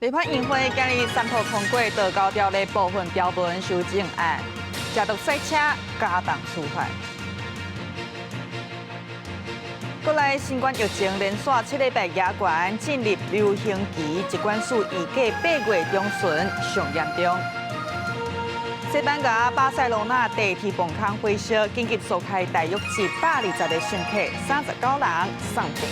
立法院會今日三讀通過道交條例部分條文修正案，食毒賽車加重處罰。國內新冠疫情連續7禮拜加懸，進入流行期，疾管署預計8月中旬上嚴重。西班牙巴塞羅那地鐵磅空火燒，緊急疏開大約120個乘客，39人送病。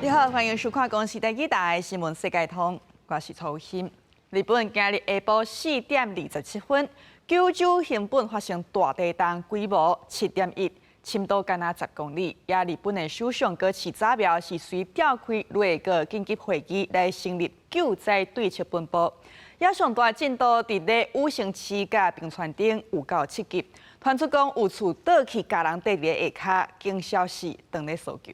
你好，歡迎收看《公視第二台新聞世界通》，我是曹欣。日本今日下晡4點27分，九州熊本發生大地動，規模7.1，深度干焦10公里。也日本的首相高市早苗是隨召開內閣緊急會議來成立救災對策本部。也上大震度佇咧武城市佮平川町有到7級，傳出講有厝倒去共人綴佇下跤，警消是當咧搜救。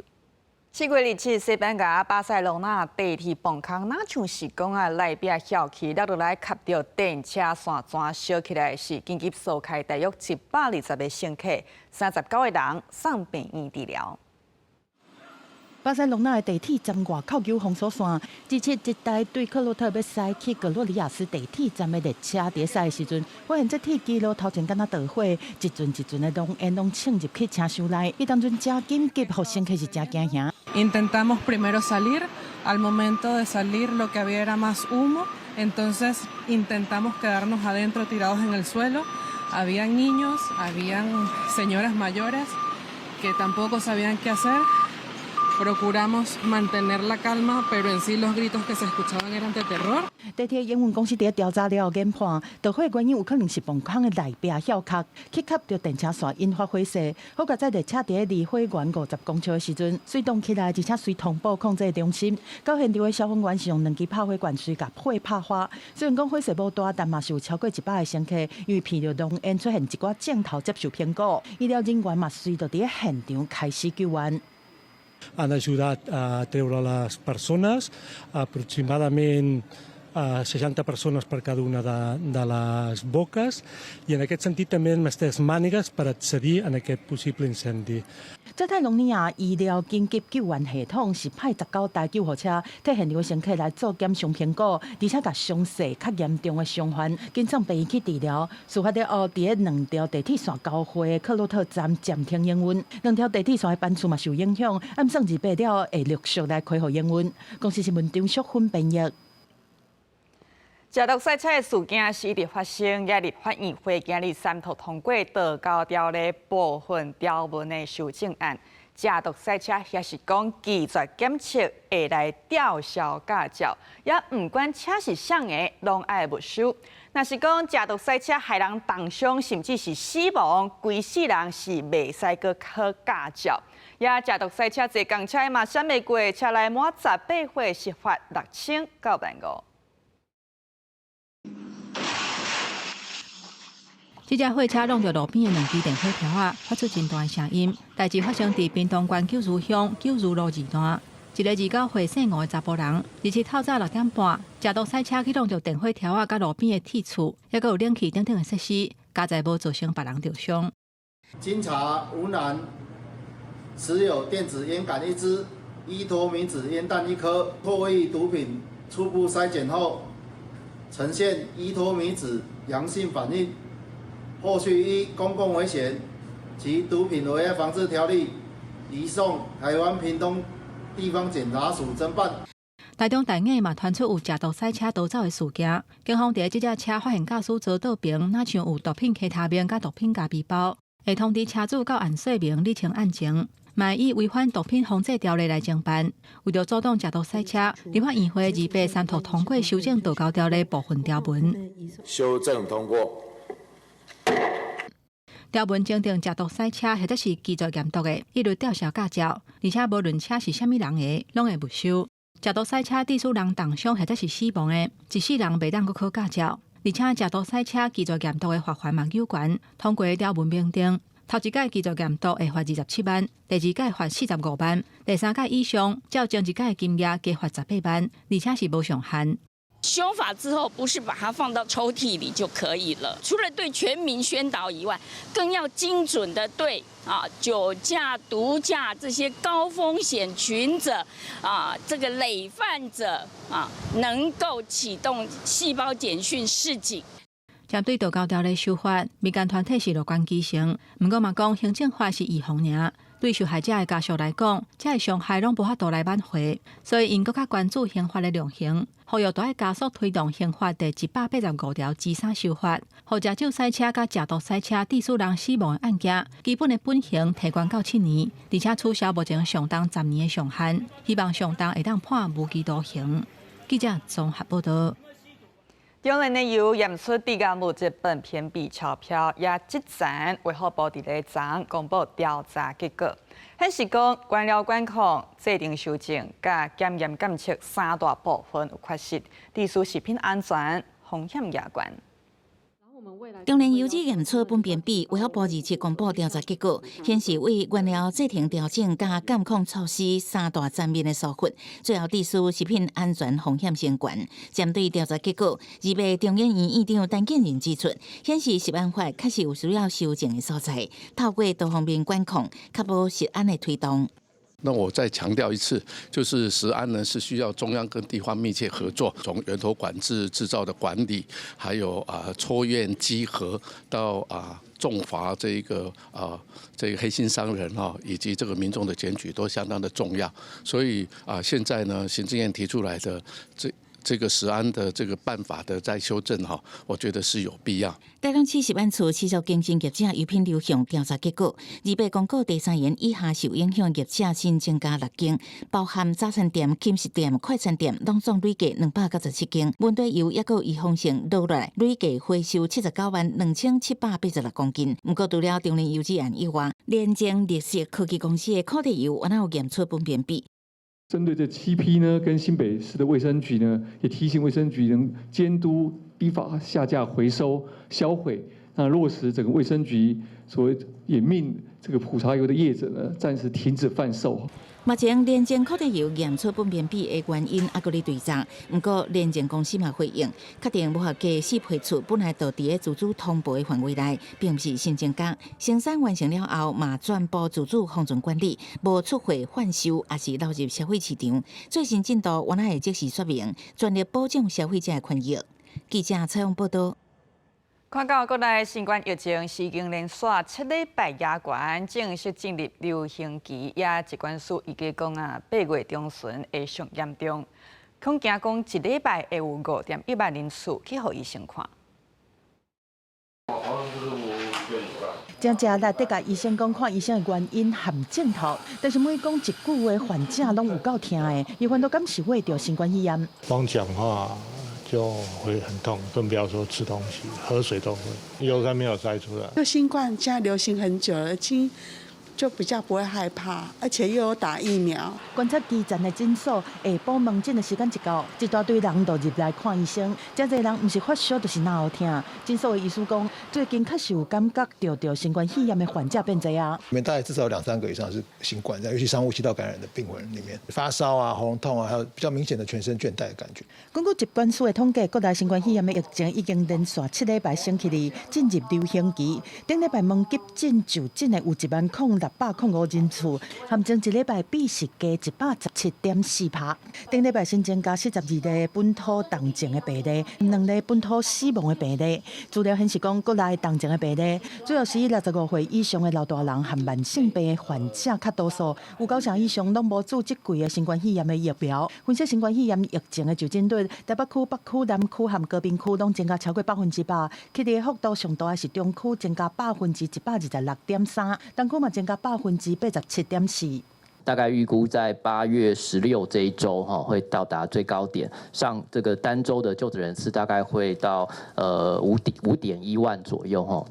7月27，西班牙巴塞羅那地鐵磅空，若像是講啊，內壁翹起，落落來磕著電車線，全燒起來，是緊急疏開大約120個乘客，39個人送病院治療。巴塞隆納的地鐵站外口有封鎖線，而且這台對克洛特欲駛去格洛里亞斯地鐵站的列車佇駛的時陣，發現這鐵支路頭前敢若著火，一陣一陣的濃煙攏衝入去車廂內，彼當陣誠緊急，予乘客是誠驚嚇。 Intentamos primero salir, al momento de salir lo que había era más humo, entonces intentamos quedarnos adentro tirados en el suelo. Habían niños, habían señoras mayores que tampoco sabían qué hacer. Procuramos mantener la calma, pero en sí los gritos que se escuchaban eran de terror. 地鐵營運公司佇調查了後研判，著火原因有可能是磅空的內壁翹殼，去磕著電車線引發火勢。好佳哉列車佇離火源50公尺的時陣，隨動起來，而且隨通報控制中心。到現場的消防員是用兩支拍火罐隨共火拍花。雖然講火勢無大，但嘛是有超過100個乘客因為鼻著濃煙出現一寡症頭接受評估。醫療人員嘛隨著佇現場開始救援。 Han ajudat a treure les persones, aproximadament 60 persones per cada una de les boques, i en aquest sentit també hem estès mànigues per accedir en aquest possible incendi. 這泰隆尼亞醫療緊急救援系統是派19台救護車，替現場的乘客來做檢傷評估，而且共傷勢較嚴重的傷患緊送病院去治療。事發了後，佇咧兩條地鐵線交匯的克洛特站暫停營運，兩條地鐵線的班次嘛受影響，按算28了會陸續來恢復營運。公視新聞張淑芬編譯。食毒賽車的事件是一直發生，也立法院會今日三讀通過道交條例部分條文的修正案。食毒賽車也是講拒絕檢測會來吊銷駕照，也毋管車是啥的，攏愛沒收。若是講食毒賽車害人重傷，甚至是死亡，規世人是袂使閣考駕照。也食毒賽車坐仝車嘛，閃袂過，車內滿18歲是罰6000到1萬5。這隻貨車挵著路邊的兩支電火條仔，發出真大的聲音。代誌發生佇屏東縣九如鄉九如路2段，一个29歲姓吳的查埔人，27透早6點半，食毒賽車去挵著電火條仔佮路邊的鐵柱，猶閣有冷氣等等的設施，佳哉無造成別人著傷。經查吳男持有電子菸桿一支、依托咪酯菸彈一顆，唾液毒品初步篩檢後，呈現依托咪酯陽性反應。後續依公共危險及毒品危害防治條例移送台灣屏東地方檢察署偵辦。台中大雅嘛傳出有食毒賽車逃走的事件，警方佇這隻車發現駕駛座倒爿，若像有毒品 K 他命佮毒品咖啡包，會通知車主到案說明理清案情，嘛以違反毒品防制條例來偵辦。為著阻擋食毒賽車，立法院會28三讀通過修正道交條例部分條文。修正通過。條文增訂食毒賽車或者是拒絕驗毒的，一律吊銷駕照，而且無論車是啥物人的，攏會沒收。食毒賽車致使人重傷或者是死亡的，一世人袂當閣考駕照。而且食毒賽車拒絕驗毒的罰鍰嘛有懸。通過條文明定，頭一擺拒絕驗毒會罰27萬，第二擺罰45萬，第三擺以上，照前一擺金額加罰18萬，而且是無上限。修法之後，不是把它放到抽屜裡就可以了。除了對全民宣導以外，更要精準的對酒駕、毒駕這些高風險群者，這個累犯者，能夠啟動細胞簡訊示警。針對道交條例修法，民間團體是樂觀其成，毋過嘛講行政法是預防爾，對受害者的家屬來講，這个傷害攏無法度來挽回，所以𪜶閣較關注刑法的量刑，呼籲都愛加速推動刑法第185條之三修法，予食酒駛車佮食毒駛車致使人死亡的案件，基本的本刑提懸到7年，而且取消目前上重10年的上限，希望上重會當判無期徒刑。記者綜合報導。中煉的油驗出致癌物質苯偏吡超標，也這層衛福部佇咧昨公布調查結果，顯示講原料管控、制程修正、佮檢驗檢測三大部分有缺失，致使食品安全風險也懸。中煉油脂驗出苯偏吡，衛福部27公布調查結果，顯示為原料製程調整佮監控措施三大層面的疏忽，最後致使食品安全風險升懸。針對調查結果，28中研院院長陳建仁指出，顯示食安法確實有需要修正的所在，透過多方面管控，確保食安的推動。那我再強調一次，就是食安呢是需要中央跟地方密切合作，從源頭管制、製造的管理，還有抽驗稽核到重罰這個黑心商人哈，以及這個民眾的檢舉都相當的重要。所以現在呢，行政院提出來的這個食安的這個辦法的再修正哈，我覺得是有必要。台中市食安處持續更新業者油品流向調查結果，28公告第三型以下受影響業者新增加六間，包含早餐店、輕食店、快餐店，攏總累計297間。問題油抑閣預防性落來，累計回收792,786公斤。毋過除了中煉油脂案以外，聯正綠色科技公司的固體油，原來有驗出苯偏吡。針對這7批呢，跟新北市的衛生局呢，也提醒衛生局能監督依法下架、回收、銷毀。那落實整個衛生局所謂嚴命這個普查油的業者呢，暫時停止販售。目前聯正固體油驗出苯偏吡的原因猶閣咧追查，毋過聯正公司嘛回應，確定無合格四批次本來就佇咧自主通報的範圍內，並毋是新增加。生產完成了後，嘛全部自主封存管理，無出貨販售，抑是流入消費市場。最新進度，原來會即時說明，全力保障消費者的權益。記者採訪報導。看到國內新冠疫情已經連續7禮拜也懸，正式進入流行期，也疾管署預計講啊，8月中旬會上嚴重，恐驚講一禮拜會有5.1萬人次去予醫生看。真食力，得共醫生講看醫生的原因和症頭，但是每講一句話，患者攏有夠疼的，伊反倒敢是患著新冠肺炎。光講話就會很痛，更不要說吃東西、喝水都會。油還沒有篩出來。這新冠現在流行很久了，已經就比較不會害怕，而且又有打疫苗。觀察基層的診所下晡門診的時間一到，一大堆人就入來看醫生。真濟人毋是發燒就是腦後疼。診所的醫師講，最近確實有感覺著著新冠肺炎的患者變濟啊。裡面大概至少有兩三個以上是新冠，尤其上呼吸道感染的病人裡面，發燒啊、喉嚨痛啊，還有比較明顯的全身倦怠的感覺。根據疾管署的統計，國內新冠肺炎的疫情已經連續7禮拜升起來，進入流行期。頂禮拜門急診就診的有1萬零605人次，含前一禮拜比是加117.4%。頂禮拜新增加42例本土重症的病例，2例本土死亡的病例。資料顯示講，國內重症的病例主要是以65歲以上的老大人和慢性病的患者較多數，有9成以上攏無注這季的新冠肺炎的疫苗。分析新冠肺炎疫情的就診率，台北區、北區、南區和高屏區攏增加超過100%，起的幅度上大的是中區增加126.3%，東區嘛增加87.4%。大概預估在8月16這一週哈會到達最高點，上這個單週的就診人次大概會到5.1萬左右哈。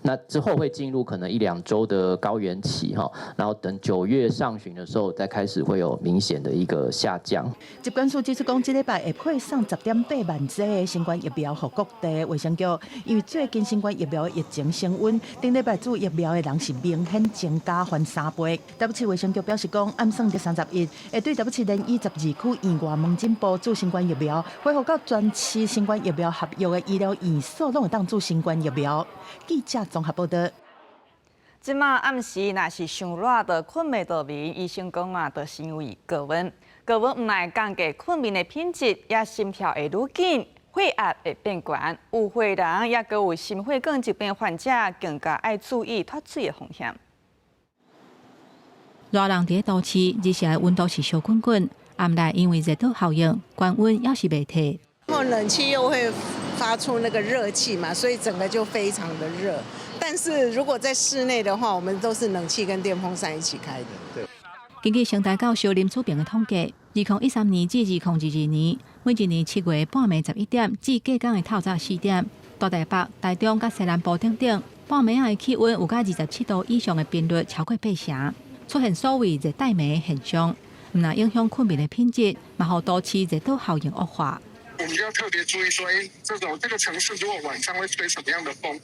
那之後會進入可能一兩週的高原期哈，然後等9月上旬的時候再開始會有明顯的一個下降。疾管署指出講，這禮拜會配送10.8萬劑的新冠疫苗予各地衛生局，因為最近新冠疫苗的疫情升溫，頂禮拜注疫苗的人是明顯增加翻3倍。台北市衛生局表示講，按算佇31會對台北市連以12區院外門診部注新冠疫苗，恢復到全市新冠疫苗合約的醫療院所攏會當注新冠疫苗。記者綜合報道。這馬暗時若是傷熱，就睏袂著眠，醫生講嘛，就是因為高溫。高溫毋但降低睏眠的品質，也心跳會愈緊，血壓會變懸。有歲人抑閣有心血管疾病患者，更加愛注意脫水的風險。熱人佇都市，日時的溫度是燒滾滾，暗內因為熱島效應，高溫猶是袂退。然後冷氣又會發出那個熱氣嘛，所以整個就非常的熱。但是如果在室內的話，我們都是冷氣跟電風扇一起開的。對。根據成大教授林祖平的統計，2013年至2022年，每一年7月半暝11點至隔工的透早4點，大台北、台中佮西南部等等，半暝仔的氣溫有到27度以上的頻率超過八成，出現所謂熱帶暝現象，毋但影響睏眠的品質，嘛予都市熱島效應惡化。我們就要特別注意說，這種這個城市如果晚上會吹什麼樣的風，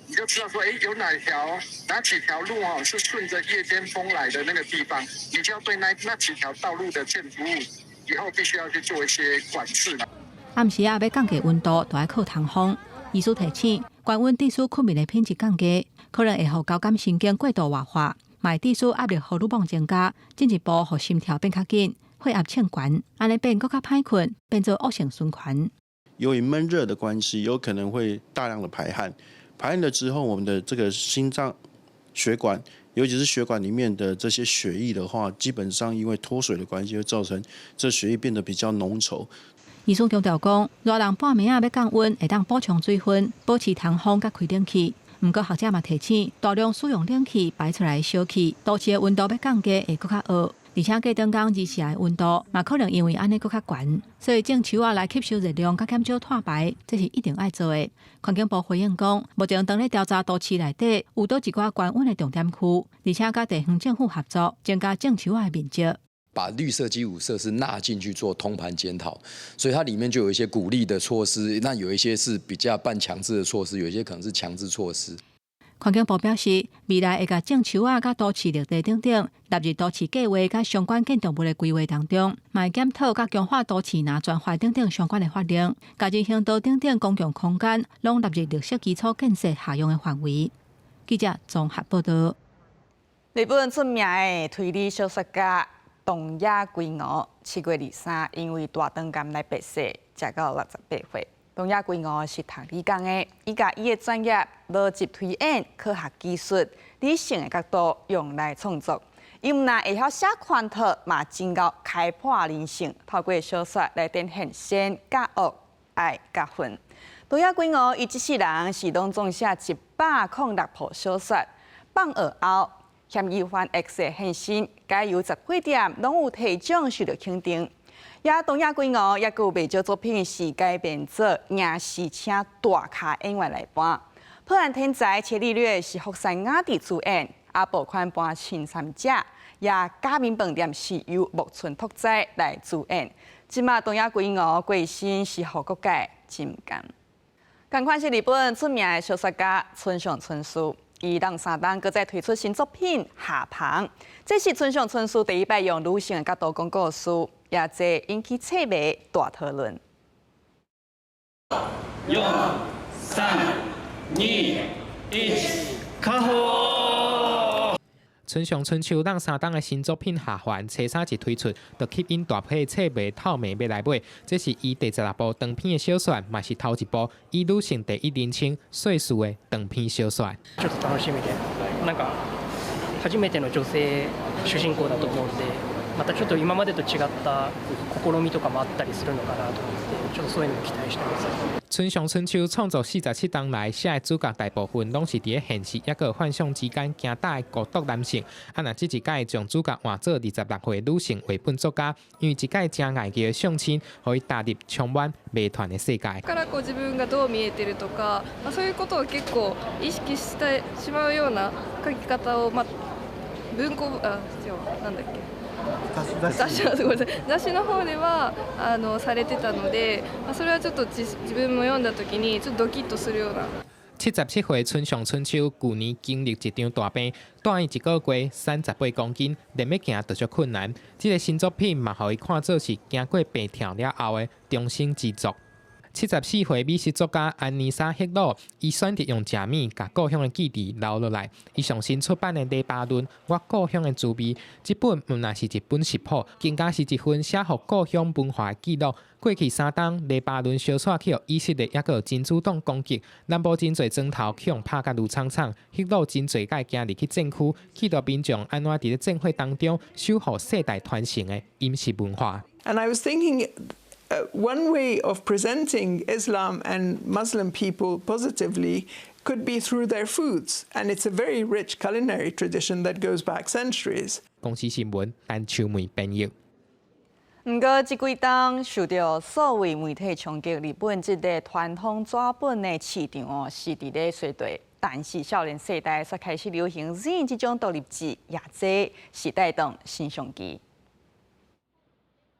你就知道說，有哪條哪幾條路哦是順着夜間風來的那個地方，你就要對那幾條道路的建築物，以後必須要去做一些管制。暗時仔欲降低溫度，就愛靠通風。醫師提醒，高溫致使睏眠的品質降低，可能會予交感神經過度活化，嘛會致使壓力荷爾蒙增加，進一步予心跳變較緊，血壓升懸，按呢變閣較歹睏，變做惡性循環。由於悶熱的關係，有可能會大量的排汗，排汗了之後，我們的這個心臟血管，尤其是血管裡面的這些血液的話，基本上因為脫水的關係，會造成這血液變得比較濃稠。醫生強調講，熱人半暝仔欲降溫，會當補充水分，保持通風佮開冷氣。毋過學者嘛提醒，大量使用冷氣排出來的燒氣，都市的溫度欲降低會閣較噁。而且隔頓工日時的溫度嘛可能因為按呢閣較懸，所以種樹仔來吸收熱量，佮減少碳排，這是一定愛做的。環境部回應講，目前當咧調查都市內底有佗一寡高溫的重點區，而且佮地方政府合作，增加種樹仔的面積。把綠色基礎設施納進去做通盤檢討，所以它裡面就有一些鼓勵的措施，那有一些是比較半強制的措施，有一些可能是強制措施。環境部表示，未來會共種樹仔、佮都市綠地等等納入都市計劃佮相關建築物的規劃當中，嘛會檢討佮強化都市若專法等等相關的法令，共人行道等等公共空間攏納入綠色基礎建設適用的範圍。記者綜合報道。日本出名的推理小說家東野圭吾，7月23因為大腸癌來病逝，食到68歲。東野圭吾是讀理工的，伊共伊的專業邏輯推演、科學技術、理性的角度用來創作。伊毋但會曉寫寬特，嘛真𠢕開破人性，透過小說來展現善佮惡、愛佮恨。東野圭吾伊這世人是攏總寫106部小說，放學後嫌疑犯 X 的現身，改由10幾店攏有提獎受著肯定。也東野圭吾也閣有袂少作品是改編做影視，請大咖演員來扮。破案天才伽利略是福山雅治主演，阿爆款扮親三者，也假面飯店是由木村拓哉來主演。這馬東野圭吾過身是予各界真毋甘。仝款是日本出名的小說家村上春樹，伊兩三冬閣再推出新作品《夏帆》，這是村上春樹第一擺用女性的角度講故事。也這引起冊迷大討論。四、三、二、一，開火！村上春樹兩三冬的新作品《夏帆》，初三一推出，就吸引大批冊迷透暝欲來買。這是伊第16部長篇的小說，嘛是頭一部以女性第一人稱敘述的長篇小說。ちょっと楽しみで、なんか初めての女性主人公だと思うんで。またちょっと今までと違った試みとかもあったりするのかなと思って、ちょっとそういうのも期待してます。村上春樹創作47冬來寫的主角大部分攏是佇咧現實抑閣幻想之間行走的孤獨男性。啊，若這一擺將主角換做26歲女性繪本作家，因為一擺誠愛的相親，予伊踏入充滿謎團的世界。からこう自分がどう見えてるとか、まあそういうことを結構意識してしまうような書き方を、まあ文庫あ違うなんだっけ。雑誌のごめんなさい雑誌の方ではされてたので、まあ、それはちょっと自分も読んだ時にちょっとドキッとするような。77歲村上春樹舊年經歷一場大病，蹛院一個月38公斤，連欲行都足困難。這个新作品嘛，予伊看做是經過病痛了後的重生之作。74歲美食作家安妮莎·赫魯，伊選擇用食物共故鄉的記憶留落來。伊上新出版的《黎巴嫩我故鄉的滋味》，這本毋但是一本食譜，更加是一份寫予故鄉文化的記錄。過去3冬，黎巴嫩燒竄去予以色列抑閣有真主黨攻擊，南部真濟磚頭去予拍甲流淌淌。赫魯真濟擺行入去戰區，記錄民眾按怎佇咧戰火當中守護世代傳承的飲食文化。 And I was thinking, one way of presenting Islam and Muslim people positively could be through their foods, and it's a very rich culinary tradition that goes back centuries. 公視新聞，陳秋梅編譯。毋過，這幾冬受著數位媒體衝擊，日本這个傳統紙本的市場哦，是佇咧衰退。但是少年世代卻開始流行 Zine 這種獨立誌，也這時代當新商機。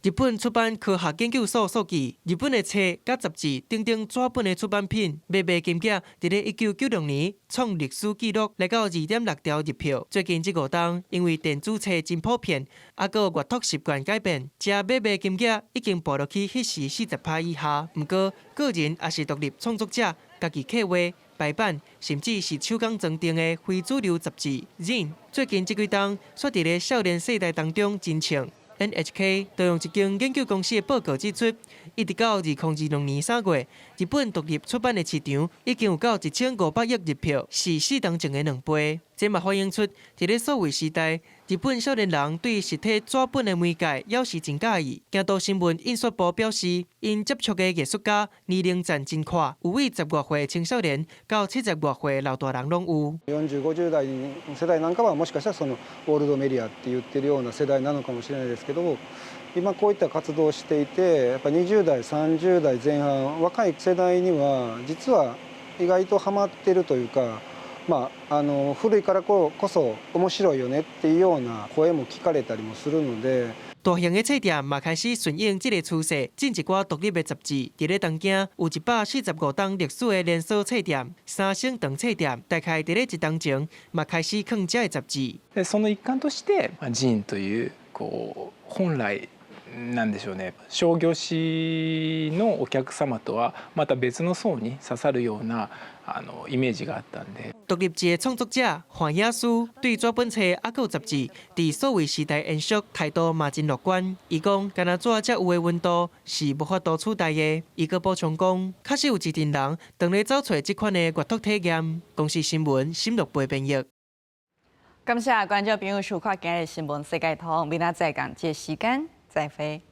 日本出版科學研究所數據，日本的冊佮雜誌等等紙本的出版品，買賣金額佇咧1996年創歷史紀錄，來到2.6兆日票。最近這5冬，因為電子冊真普遍，啊，閣閱讀習慣改變，這買賣金額已經跌落去彼時40%以下。毋過，個人抑是獨立創作者，家己策劃、排版，甚至是手工裝訂的非主流雜誌 Zine，最近這幾冬，煞佇咧少年世代當中真衝。NHK 就用一間研究公司的報告指出，一直到2022年3月，日本獨立出版的市場已經有到1500億日票，是4冬前的2倍。這嘛反映出，佇咧數位時代，日本少年人對實體紙本的媒介猶是真佮意。京都新聞印刷部表示，𪜶接觸的藝術家年齡層真闊，有對10外歲的青少年到70外歲的老大人攏有。 40、50代世代なんかはもしかしたらそのオールドメディアって言ってるような世代なのかもしれないですけど、今こういった活動をしていて、やっぱ20代、30代前半、若い世代には実は意外とハマってるというか、まあ、古いからこそ面白いよねっていうような声も聞かれたりもするので。大型的冊店嘛開始順應這个趨勢，進一寡獨立的雜誌。佇咧東京有145冬歷史的連鎖冊店三省堂冊店，大概佇咧一冬前嘛開始囥這个雜誌。その一環として、ジーンというこう本来なんでしょうね、商業誌のお客様とはまた別の層に刺さるようなイメージがあったんで。獨立誌的創作者范雅思對紙本冊抑閣雜誌佇數位時代延續態度嘛真樂觀。伊講，干焦紙才有的溫度是無法度取代的。伊閣補充講，確實有一陣人當咧走揣這款的閱讀體驗。公視新聞沈樂培編譯。感謝觀眾朋友收看今日新聞世界通，明仔載仝這時間再會。